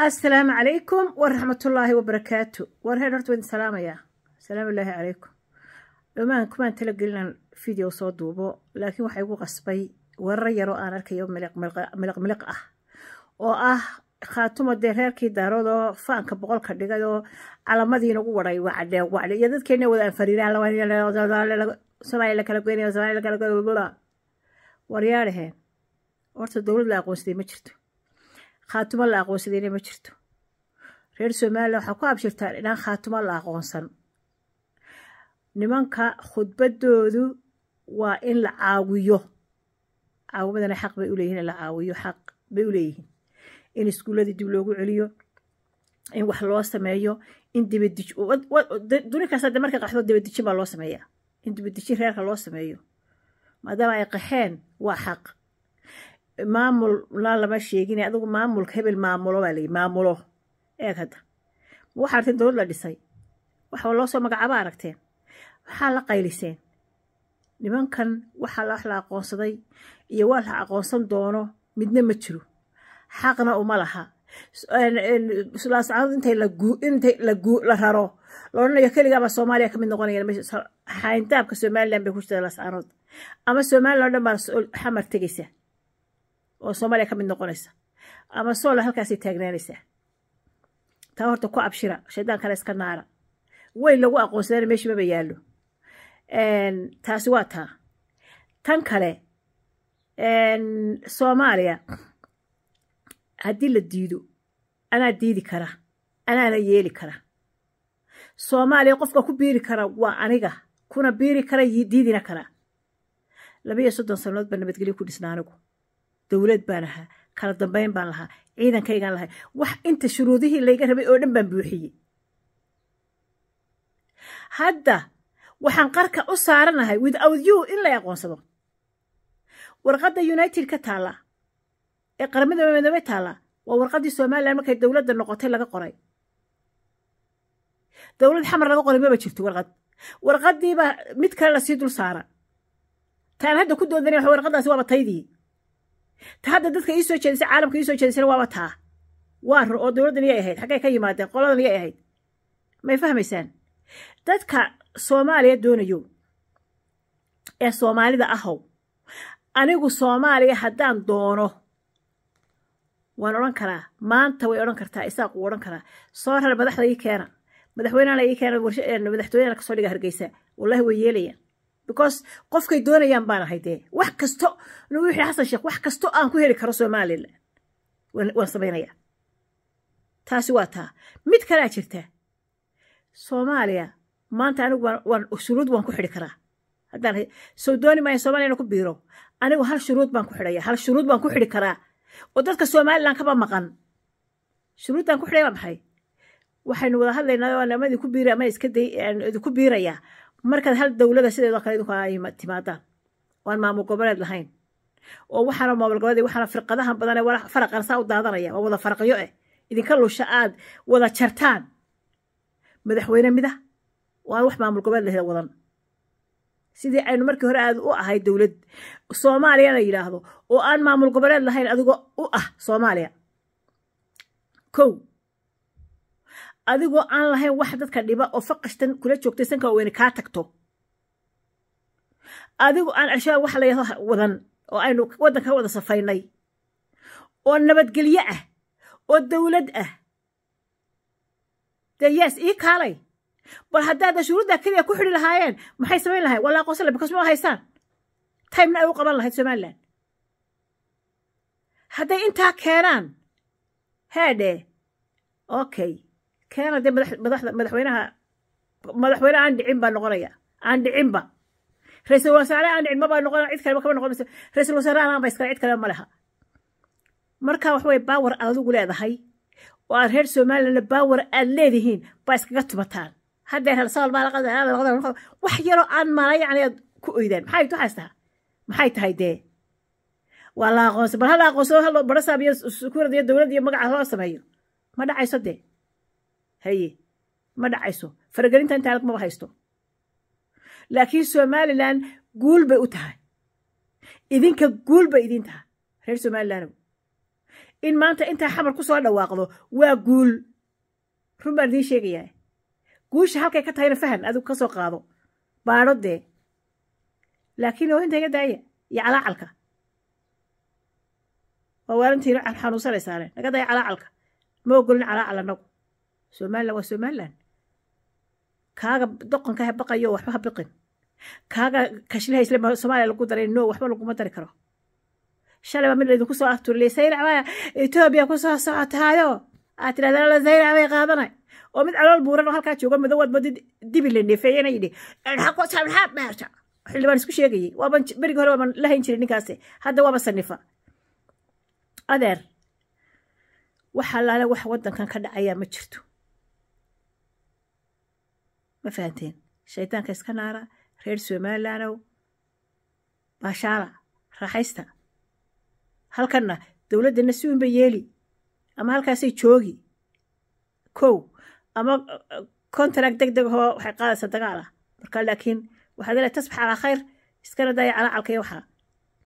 Asalaamu calaykum waraxmatullaahi wabarakaatu. War heer, horta waan salaamayaa. Asalaamu illaahi calaykum dhammaan. Kumaan talagelinaan video soo duubo, laakiin waxaa igu qasbay warar yaroo aan arkayo, miliq miliq miliq ah oo ah Khaatuma. Dee reerkii Daaroodoo faanka boqolka dhigay oo calamadii nagu waday wacdhe wacdhe iyo dadkeena wada anfariiraan, Soomaaliya la kala goynaya, Soomaaliya la kala goynaya. Waryaadhaheen, horta dowlad la aqoonsaday ma jirto, Khaatuma la aqoonsadayna ma jirto. Reer Somalilan, waxaa ku abshirtaan inaan Khaatuma la aqoonsan. Nimanka khudbadoodu waa in la caawiyo. Caawimadana xaq bay uleeyihin, in la caawiyo xaq bay uleeyihiin, in iskuulladii dib loogu celiyo, in wax loo sameeyo, in dibadij duni kasta de markay qaxdo dibadejin baa loo sameeyaa, in dibadejin reerka loo sameeyo maadaama ay qaxeen waa xaq. Maamulna lama sheegin, adigu maamulka hebel maamulo baa layihi, maamulo. Eeg, hadda ma waxaa aragteen dowlad la dhisay? Waxa loo soo magacaaba aragteen? Waxaa la qayliseen nimankan. Waxaa wax la aqoonsaday iyo waa la aqoonsan doono midna ma jiro, xaqna uma laha. Laascaanood intay la raro la odhanayo keligaabaa Soomaaliya ka mid noqonaya. Xayndaabka Somaliland bay ku jirtaa Laascaanood, ama Somaliland oo dhan baa Xamar tegaysa oo Soomaaliya ka mid noqonaysa, ama Soola halkaasay taagnaanaysaa. Taa horta ku abshira, shaydaan kale iska naara. Weyn lagu aqoonsadana meesha maba yaallo. Taasi waa taa. Tan kale, Soomaaliya haddii la diido, anaa diidi kara, anaana yeeli kara. Soomaaliya qofka ku biiri kara waa aniga, kuna biiri kara, diidina kara. 32 sannadood baa nabadgelyo ku dhisna. Anigu dowlad baan ahaa, kala dambeyn baan lahaa, ciidankaygaan lahay, wax inta shuruudihii layga rabay oo dhan baan buuxiyey. Hadda waxaan qarka u saaranahay without you in lay aqoonsado. Warqadda United ka taalla ee Qaramada Midoobey taalla waa warqaddii Somaliland markay dowladda noqotay laga qoray. Dowlad Xamar laga qoray maba jirto. Warqaddiibaa mid kale lasii dul saara. Taan hadda ku doodanaya waxa warqaddaasi waaba taydii. Ta hadda dadka ii soo jeedisay, caalamka ii soo jeedisayna waaba taa. Waa rur oo dowladdan yay ahayd, xaggay ka yimaadeen, qoladan yay ahayd, may fahmaysaan? Dadka Soomaaliya doonayo ee Soomaalida ahow, anigu Soomaaliya haddaan doono waan odhan karaa. Maanta way odhan kartaa, Isaaq wuu odhan karaa: soo rar madaxda, ii keena madaxweynehana, ii keena madaxtooyahana kasoo dhiga Hargeysa. Wallahi way yeelayaan, because qofkay doonayaan baan ahay. Dee wax kasto wixii Xasan Sheekh, wax kasto aan ku heli karo Somaliland waan samaynaya. Taasi waa taa. Mid kalaa jirta: Soomaaliya maanta anigu waan shuruud waan ku xidhi karaa. Haddaan soo dooni maayo Soomaliya ku biiro, anigu hal shuruud baan ku xidhaya, hal shuruud baan ku xidhi karaa oo dadka Somaliland kaba maqan. Shuruuddaan ku xidhaya waa maxay? Waxaynu wada hadlaynaa oo ama idinku biira ama iska day idinku biirayaa markaad hal dowlada sideedoo kale idinku ay timaadaan, waan maamul goboleed lahayn oo waxaana maamul goboleed, waxaana firqadahan badan ee faraqan saa u daadanaya, waa wada faraqyo eh, idinka lusha aad wada jartaan, madaxweyne mida oo aan wax maamul goboleed lahayn wadan, sidii aynu markii hore aad u ahay dowlad Soomaaliya la yidhaahdo oo aan maamul goboleed lahayn, adigoo u ah Soomaaliya kow, adigoo aan lahayn wax dadka dhiba oo faqashtan kula joogtay sanka weyne kaa tagto, adigo aan Al-Shabaab wax la yidhahdo wadan oo aynu waddanka wada safaynay oo nabadgelyo ah oo dowlad ah, dee yes, ii kaalay. Bal haddaada shuruuddaa keliya ku xidhi lahaayeen, maxay samayn lahayn? Waa la aqoonsan lahay, because ma haystaan timena ay u qaban lahayd Somaliland. Hadday intaa keenaan, heedhe, okay, keena dee madaxda madaxweynaha. Madaxweyne aan dhicin baa noqonaya, aan dhicinba. Ra-iisul wasaare aan dhicin mabaa noqon, cid kaleba kama noqon. Ra-iisul wasaare anaan ba iskale, cid kale ma leha. Marka wax way power aad adigu leedahay oo aad reer Somalilandna power aad leedihiin baa iskaga tumataan. Haddeer halsaal baa wax yaroo aan mala yacni aad ku oydaan. Maxay waxaas taha? Maxay tahay? Dee waa la aqoonsa, bal hala aqoonsado, hal barasaab iyo sukuurad iyo dowlad iyo magaca loo sameeyo. Ma dhacayso dee. Haye, ma dhacayso. Faragelinta intaa alag maba haysto, laakiin Somaliland guul bay u tahay. Idinka guul bay idin tahay, reer Somalilandow. In maanta intaa Xamar ku soo dhawaaqdo waa guul. Run baan idiin sheegayaa. Guusha halkay ka tahayna fahan, adigu ka soo qaado, baadho dee. Laakiin oo inta iga daaya iyo calaacalka, waa waalantiina xanuunsanaysaane, naga daaya calaacalka. Ma ogolin calaacal annagu. Somaliland waa Somaliland. Kaaga doqonka ha baqayo, waxba ha biqin. Kaaga kashlaha isle Soomaaliya lagu daray, no, waxba laguma dari karo. Shalay baa mid laydinku soo afturilay, Saylac baa Etoobiya ku soo socotaayo, aad tidhahdaan alla Saylac bay qaadanay, oo mid calool buuran oo halkaa jooga, madow, waad moodid dibi la neefeeyana, yidhi xildhibaan isku sheegayay. Waaban berigi hore waaban la hayn jiray ninkaasi, hadda waaba sanifa. Adeer, wax allaale wax waddankan ka dhacayaa ma jirto. Ma fahanteen? Shaydaanka iska naara. Reer Somalilandow, baashaala, raaxaysta. Halkanna dowladdana si unba yeeli, ama halkaasay joogi kow, ama contract deg deg ahoo waxay qaadaysaa dagaal ah marka. Laakiin waxaad leedahay tasbax calaa khayr, iskana daaya calacalka iyo waxaa.